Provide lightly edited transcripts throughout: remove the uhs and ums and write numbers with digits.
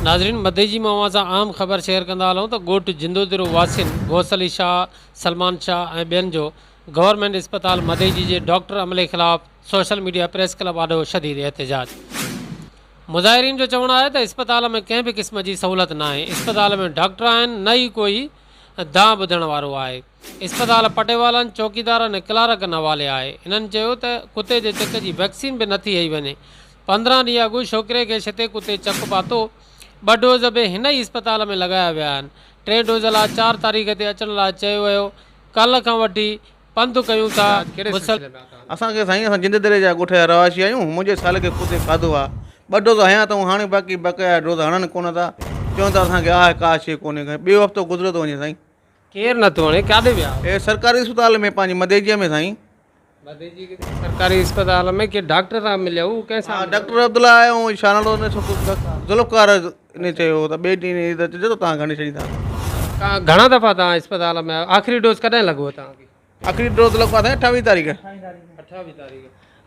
ناظرين مدئجي مان اوهان سان اهم خبر شيئر ڪندا هلون ته ڳوٺ جندودرو واسين غوث علي شاهه، سلمان شاهه ۽ ٻين جو گورنمينٽ اسپتال مدئجي جي ڊاڪٽر عملي خلاف سوشل ميڊيا پريس ڪلب آڏو شديد احتجاج. مظاهرين جو چوڻ آهي ته اسپتال ۾ ڪنهن به قسم جي سهولت ناهي، اسپتال ۾ ڊاڪٽر آهن نه ئي ڪوئي دانهن ٻڌڻ وارو آهي. اسپتال پٽيوالن، چوڪيدارن ۽ ڪلارڪن حوالي آهي. هنن چيو ته ڪتي جي چڪ جي ويڪسين به نٿي هئي وڃي. 15 ڏينهن اڳ ڇوڪري کي ڇتي ڪتي چڪ پاتو. ٻه ڊوز به هن ئي اسپتال ۾ لڳايا ويا آهن. ٽئين ڊوز لاء چار تاريخ تي اچڻ لاء چيو ويو. ڪالهه کان وٺي پنڌ ڪيون ٿا. مسل. اسان کي سائين اسان جند دري جا ڳوٺ جا رهواسي آهيون منهنجي سال کي ڪتي کاڌو آ ٻه ڊوز هنيا اٿئون هاڻي باقي بقايا ڊوز هڻن ڪونه ٿا چون ٿا اسان کي آهه ڪا شي ڪونهي ٻيو هفتو گذريو ٿو وڃي سائين. ڪير نه ٿو هڻي ڪاڏي ويا. اي سرڪاري اسپتال ۾ پنهنجي مديجيء ۾ سائين. مديجي جي سرڪاري اسپتال ۾ ڪي ڊاڪٽر سان مليا هو ڪنهن سان ها ڊاڪٽر عبدالله آيو ۽ شانالو ان ڇوڪرو ذوالفقار ان چيو ته ٻئي ڏينهن هي ته اچجو ته توهان کي هڻي ڇڏينداسين. گهڻا دفعا توهان اسپتال ۾ آيو آخري ڊوز ڪڏهن لڳو توهان کي. آخري ڊوز لڳو آهي 28 تاريخ. 28 تاريخ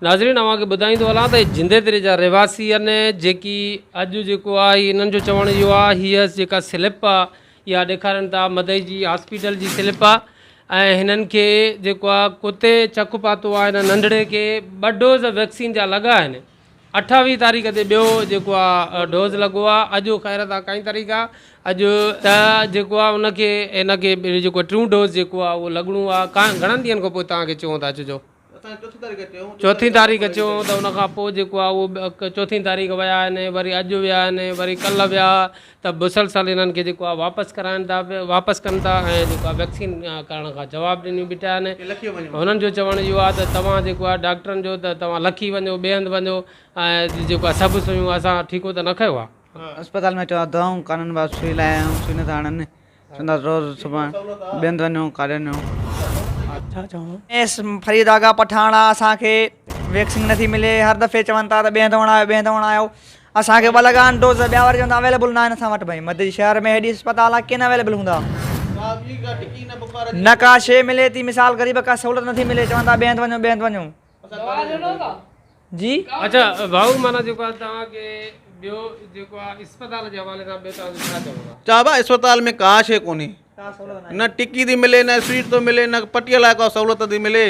ناظرين اوهان کي ٻڌائيندو هلان ته جندي دري جا رهواسي آهن جيڪي اڄ جيڪو آهي انهن جو چوڻ اهو آهي هي جيڪا سلپ آهي اها ڏيکارين ٿا مدئي جي هاسپيٽل جي سلپ آهي ۽ هنن کي جيڪو آهي ڪتي چڪ پاتو آهي هن ننڍڙي کي ٻه ڊوز ويڪسين جا لڳا آهن 28 تاريخ تي ٻيو جيڪو آ ڊوز لڳو آ اڄ خير سان ڪائين تاريخ آ اڄ ته جيڪو آ ان کي ان کي جيڪو ٽيون ڊوز جيڪو آ اهو لڳڻو آ گهڻن ڏينهن کان پوء توهان کي چيو ته اچجو. چوٿين تاريخ چيو ته ان کان پوء جيڪو آ اهو چوٿين تاريخ ويا آهن وري اڄ ويا آهن وري ڪلهه ويا ته مسلسل انهن کي جيڪو آ واپس ڪرائن ٿا واپس ڪن ٿا ۽ جيڪو آ ويڪسين ڪرڻ کان جواب ڏنيون بيٺا آهن هنن جو چوڻ اهو آ ته توهان جيڪو آ ڊاڪٽرن جو ته توهان لکي وڃو ٻئي هنڌ وڃو ۽ جيڪو آ سڀ سيون اسان ٺيڪو ته نه کنيو آ. اسپتال ۾ چوندا دوائون ڪانهن بس سوئي لايا آهيون سوئي نٿا هڻن چوندا روز صبح ٻئي هنڌ وڃو ڪاڏي وڃو. ڇا چوان. ايس فريد آغا پٺاڻ آ اسان کي ويڪسين نٿي ملي هر دفعي چون ٿا ته ٻئي هنڌ وڻ آيو ٻئي هنڌ وڻ آيو اسان کي ٻه لڳا آهن ڊوز ٻيا وري چون ٿا اويليبل نه آهن اسان وٽ ڀائي مدئجي شهر ۾ هيڏي اسپتال آ ڪين اويليبل هوندا نه ڪا شي ملي ٿي مثال غريب ڪا سهولت نٿي ملي چون ٿا ٻئي هنڌ وڃو ٻئي هنڌ وڃو جي. اڇا ڀائو معنيٰ جيڪو آهي توهان کي ٻيو جيڪو آهي اسپتال جي حوالي سان ٻيو توهان جو ڇا چوڻ آهي. چا ڀا اسپتال ۾ ڪا شي ڪونهي نه ٽڪي ٿي ملي نه سوئيٽ ٿو ملي نه پٽي لاء ڪا سهولت ٿي ملي.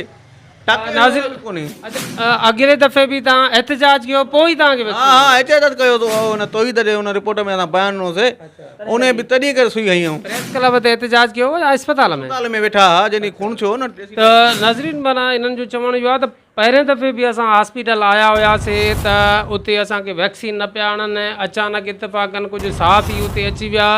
ناظرين اڳلي دفعي به توهان احتجاج ڪيو پوء ئي توهان کي ها ها احتجاج ڪيو ته ان توحيد جي ان رپورٽ ۾ اسان بيان ڏنو سي ان به تڏهن ڪري سوئي هنئي آئون. پريس ڪلب تي احتجاج ڪيو يا اسپتال ۾؟ اسپتال ۾ ويٺا ها جڏهن خون ٿيو نه. ته ناظرين معنيٰ انهن جو چوڻ اهو آهي ته پهرين دفعي به اسان هاسپيٽل آيا هياسي ته اتي اسان کي ويڪسين نه پيا هڻن اچانڪ اتفاقن ڪجهه صحافي اتي اچي ويا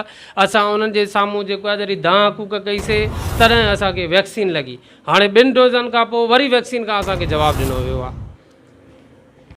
اسان انهن جي سامهون جيڪو آهي جڏهن دانهن ڪوڪ ڪئي سي تڏهن اسان کي ويڪسين لڳي هاڻي ٻن ڊوزن کان پوء وري ويڪسين کان اسان کي جواب ڏنو ويو آهي.